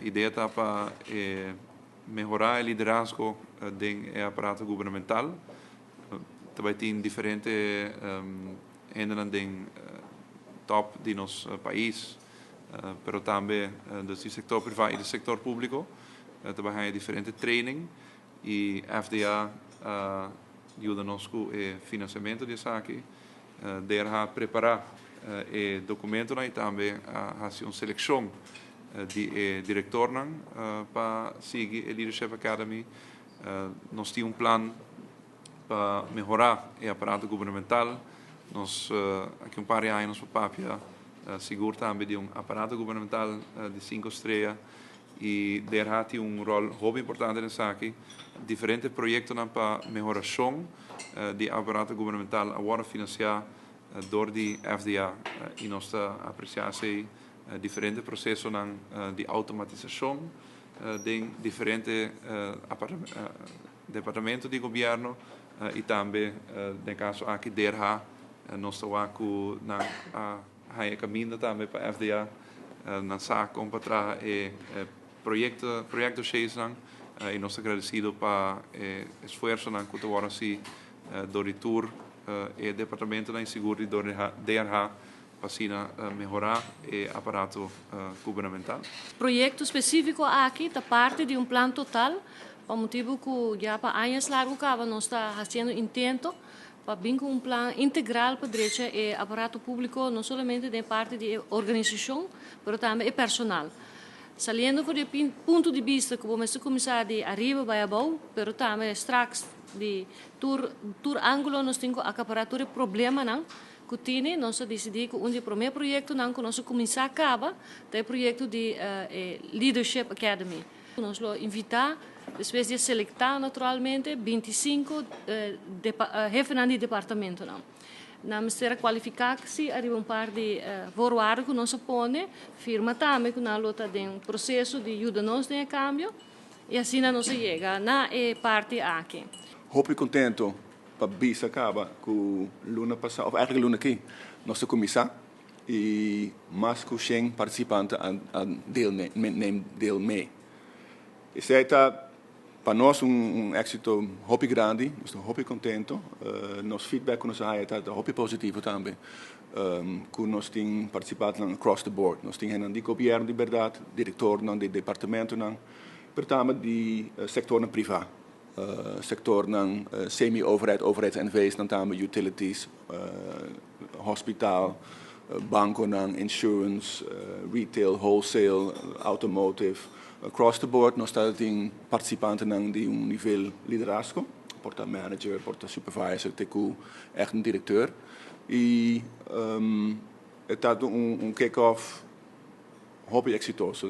Idea ta pa mehorá e liderazgo den aparato gubernamental. Tambe tin diferente hende den top di nos pais, pero tambe di sektor privá i di sektor públiko. Tambe tin diferente training i FDA a yuda nos ku e finansiamentu di esaki. DRH a prepará e dokumento i tambe a hasi un selekshon di direktor pa sigui e Leadership Academy. Nos tin un plan pa mehorá e aparato gubernamental. Nos aki un par di aña nos papia sigur tambe di un aparato gubernamental di sinku strea i DRH tin un ròl hopi importante esaki. Diferente proyekto pa mehorashon di aparato gubernamental awor finansiá dor di FDA i nos ta apresiá diferente proseso di outomatisashon di diferente departamento di gobièrnu i tambe den kaso aki DRH nos ta ku nan a kaminda tambe pa FDA nan sa kon pa traha e proyekto nan i nos ta agradesido pa esfuerso nan ku ta hasi dor di tur e departamento nan sigur di DRH pa asina mehorá e aparato gubernamental. Proyekto spesífiko aki ta parti di un plan total, pa motibu ku ya pa aña largu kaba nos ta hasiendo intento pa bin ku un plan integral pa drecha e aparato públiko, no solamente di parti di organisashon, mas tambe e personal. Saliendo for di punto di bista ku bo kuminsá di ariba bai abou, pero tambe straks di tur ángulo nos tin ku akapará tur problema nan ku tin. Nos a disidí ku un di e promé proyekto nan ku nos a kuminsá kaba ta e proyekto di Leadership Academy. Nos lo invitá, despues di selektá naturalmente, 25 hefe di departamento nan. Nan mester kualifiká si ariba un par di voorwaarden ku nos a pone, firma tambe ku nan lo ta den proseso di yuda nos den kambio i asina nos a yega na e parti aki. Hopi kontentu pa bisa kaba ku luna pasá, òf eigenlijk luna aki, nos a kuminsá i mas ku 100 partisipante a neem deel mee. Esei ta pa nos un éksito hopi grandi, nos ta hopi kontentu. Nos feedback ku nos a haya ta hopi positivo tambe. Ku nos tin partisipante across the board. Nos tin di gobièrnu di berdat, direktor di departamento nan, pero tambe di sektor privá. Sektor nan semi-overheid, overheids NV's nan tambe, utilities, hospital, banko nan, insurance, retail, wholesale, automotive. Across the board nos tin partisipante nan di un nivel liderazgo, por ta manager, por ta supervisor, te ku echt un direktor. I e ta un kick-off hopi eksitoso.